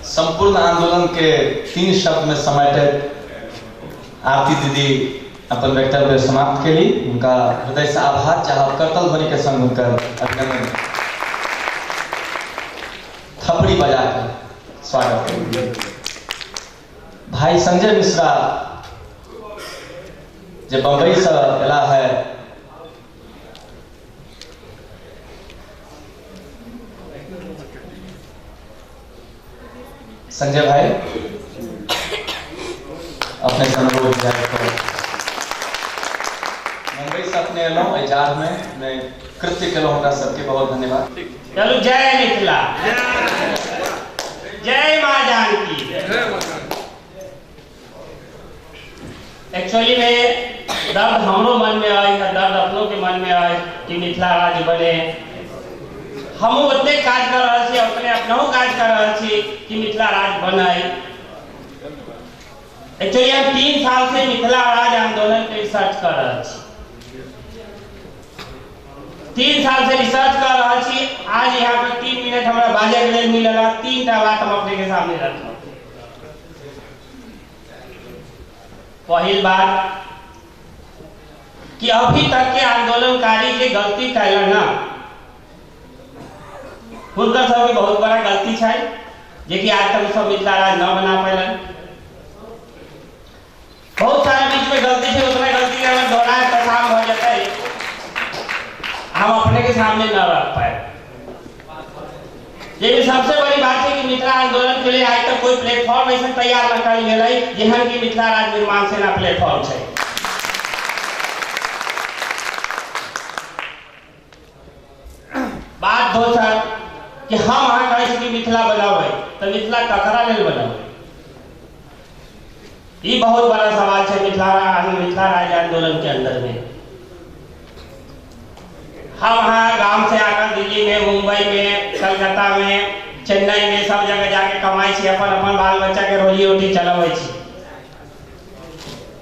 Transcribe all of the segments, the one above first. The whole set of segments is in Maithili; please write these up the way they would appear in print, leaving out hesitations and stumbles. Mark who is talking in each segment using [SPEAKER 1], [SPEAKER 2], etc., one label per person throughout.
[SPEAKER 1] संपूर्ण आंदोलन के 3 शब्द में समेटे आरती दीदी अपन वक्तव्य समाप्त के लिए उनका हृदय से आभार चाहब, करतल ध्वनि के संग उनका अभिनंदन, थपड़ी बजाकर स्वागत करेंगे। भाई संजय मिश्रा जो बम्बई से एला है, संजय भाई अपने अनुरोध जाए मुंबई से अपने एलहुँ एहि जाड़ में मैं कृत्य केलहुँ, हमरा सबके बहुत धन्यवाद।
[SPEAKER 2] चलू जय मिथिला, जय माँ जानकी। एक्चुअली में दर्द हमरो मन में आए, दर्द अपनों के मन में आए कि मिथिला राज्य बने। हम ओतने काज कर रहल छी, अपने अपनहु काज कर रहल छी कि मिथिला राज्य बनाए। एक्चुअली हम 3 साल से मिथिला राज्य आंदोलन के रिसर्च कर रहल छी, 3 साल से रिसर्च कर रहल छी। आज यहाँ पर 3 मिनट हमरा बाजे के लेल मिलल, 3 टा बात हम अपने के सामने रखब। पहिल बात कि अभी तक के आंदोलनकारी जे गलती कैलन ना, हुनकर सबके बहुत बड़ा गलती छै जे कि आज तक सब मिथिला राज्य न बना पैलन। बहुत सारा बीच में गलती है, उतना गलती अगर दोहराए तो शाम हो जाता है, हम अपने के सामने न रख पाए। ये भी सबसे बड़ी बात है कि मिथिला आंदोलन के लिए आज तक कोई प्लेटफॉर्म ऐसा तैयार न कल गेलै जेहन कि मिथिला राज्य निर्माण सेना प्लेटफॉर्म है। बात दोसर कि हम अहाँ कहै छी कि मिथिला बनाबै, तो मिथिला ककरा लेल बनाबै, ई बहुत बड़ा सवाल है मिथिला राज्य आंदोलन के अंदर में। हम वहाँ गांव से आकर दिल्ली में, मुंबई में, कलकत्ता में, चेन्नई में सब जगह जाके कमाई छी, अपन अपन बाल बच्चा के रोजी रोटी चलाबै छी।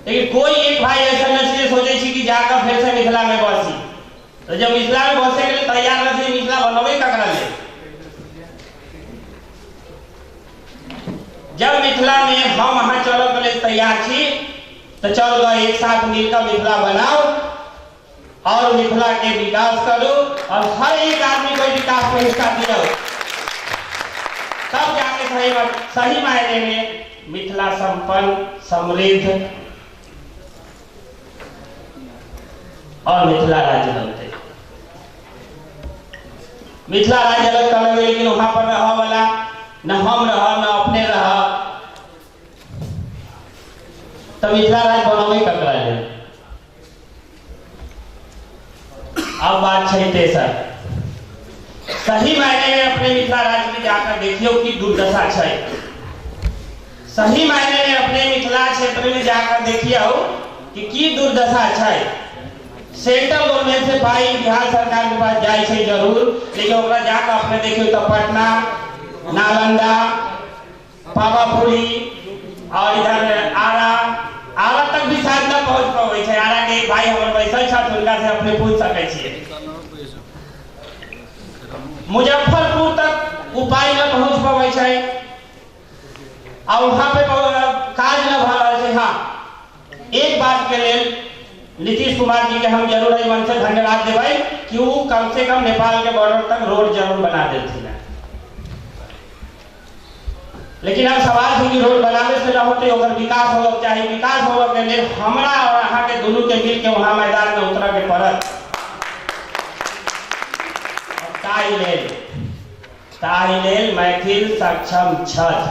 [SPEAKER 2] लेकिन कोई एक भाई ऐसा नहीं सोचे छी कि जाकर फिर से मिथिला में बसी। तो जब मिथिला में बसे के लिए तैयार नहीं, मिथिला बनबै ककरा लेल? जब मिथिला में हम वहां चलो के लिए तैयार छी तो चल गए एक साथ मिलकर मिथिला बनाओ और मिथिला के विकास करो और हर एक आदमी को विकास में हिस्सा दियो, तब जाके सही मायने में मिथिला संपन्न, समृद्ध और मिथिला राज्य बनते। मिथिला राज्य अलग कर, लेकिन वहां पर रह वाला न हम रह न अपने रह, तो मिथिला राज्य बनावे ककरा लेल? अब बात है तेसर, सही मायने में अपने मिथिला राज्य में जाकर देखियो कि दुर्दशा है। सही मायने में अपने मिथिला क्षेत्र में जाकर देखियो कि की दुर्दशा है। सेंट्रल गवर्नमेंट से पाई बिहार सरकार के पास जाए छै जरूर, लेकिन ओकरा जाकर अपने देखियो तो पटना, नालंदा, पावापुरी और इधर आरा, आरा तक भी शायद न पहुंच पाबै छै। आरा के एक भाई हमर बैसल छथि, हुनका से अपने पूछ सकै छियै। मुजफ्फरपुर तक उपाय न पहुंच पाबै छै आ वहां पे काज न भऽ रहल छै। हाँ, एक बात के लेल नीतीश कुमार जी के हम जरूर एहि मन से धन्यवाद देबै कि वो कम से कम नेपाल के बॉर्डर तक रोड जरूर बना देलथिन। लेकिन अब सवाल है कि रोड बनावे से न होते, ओकर विकास होबक चाही। विकास होबक के लेल हमरा और अहाँ के दोनों के मिल के वहां मैदान में उतरऽ के पड़त। ताहि लेल मैथिल सक्षम छथि।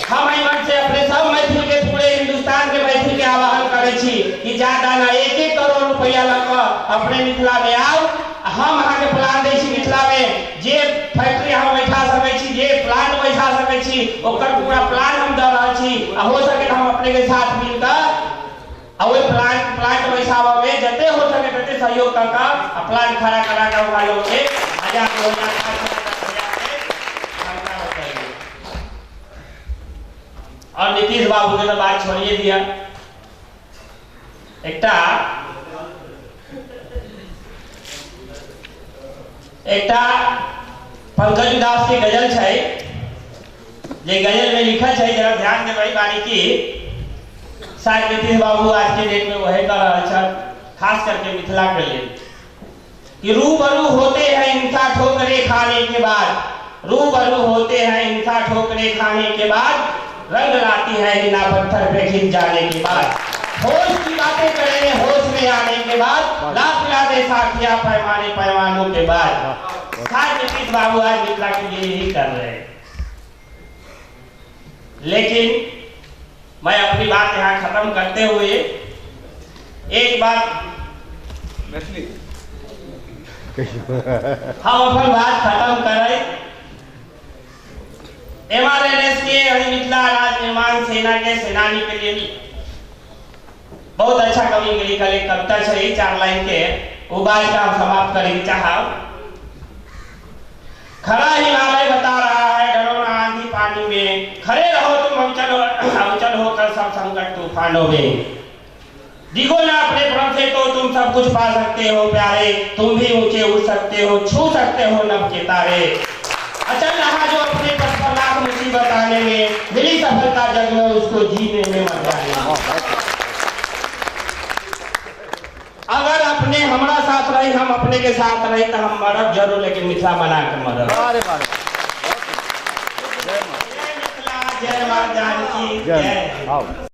[SPEAKER 2] हम एहि मन से अपने सब मैथिल के, पूरे हिंदुस्तान के मैथिल के आह्वान करै छी कि ज्यादा ना 1-1 करोड़ रुपया लऽ कऽ अपने मिथिला में आउ। हम अहाँ के प्लान दै छी, मिथिला में जे फैक्ट्री हम बैठा सकै छी, जे प्लांट बैठा सकै छी, ओकर पूरा प्लान हम दऽ रहल छी। आ हो सके तऽ हम अपने के साथ मिल कऽ आ ओहि प्लांट बैसाबऽ में जते हो सके तते सहयोग कऽ कऽ आ प्लांट खड़ा करा कऽ ओकरा लोग के 1000, 2000, 5000 के। और नीतीश बाबू के तो बात छोड़िए दिया। एकटा एकटा पंकज उदास के गजल छै, जे गजल में लिखल छै, जरा ध्यान देबै बारीकी। शायद नीतीश बाबू आज के डेट में वही कर रहा है, खास करके मिथिला के लिए, कि रूबरू होते हैं हिंसा ठोकरे खाने के बाद, रूबरू होते हैं हिंसा ठोकरे खाने के बाद, रंग लाती है हिना पत्थर पे खिंच जाने के बाद, होश की बातें करेंगे होश में आने के बाद, लाख पिला दे साथिया पैमाने पैमानों के बाद। शायद नीतीश बाबू आज मिथिला के लिए यही कर रहे हैं। लेकिन मैं अपनी बात यहाँ खत्म करते हुए एक बात, हम अपन बात खत्म करें। एमआरएनएस के मिथिला राज्य निर्माण सेना के सेनानी के लिए बहुत अच्छा कवि के लिखल एक कविता है, 4 लाइन के, वो बात का हम समाप्त करेंगे चाहब। खड़ा हिमालय बता रहा है, डरो ना आंधी पानी में, खड़े रहो तुम अवचल होकर सब संकट तूफानों में, दिखो ना अपने भ्रम से तो तुम सब कुछ पा सकते हो प्यारे, तुम भी ऊंचे उठ सकते हो, छू सकते हो नभ के तारे, अचल रहा जो अपने पथ पर लाख मुसीबत आने में, मिली सफलता जग में उसको जीने में मजा आने। अगर अपने हमारा साथ रही, हम अपने के साथ रही तो हम मरब जरूर, लेकिन मिथिला बना के मरब। जय मिथिला, जय मां जानकी, जय।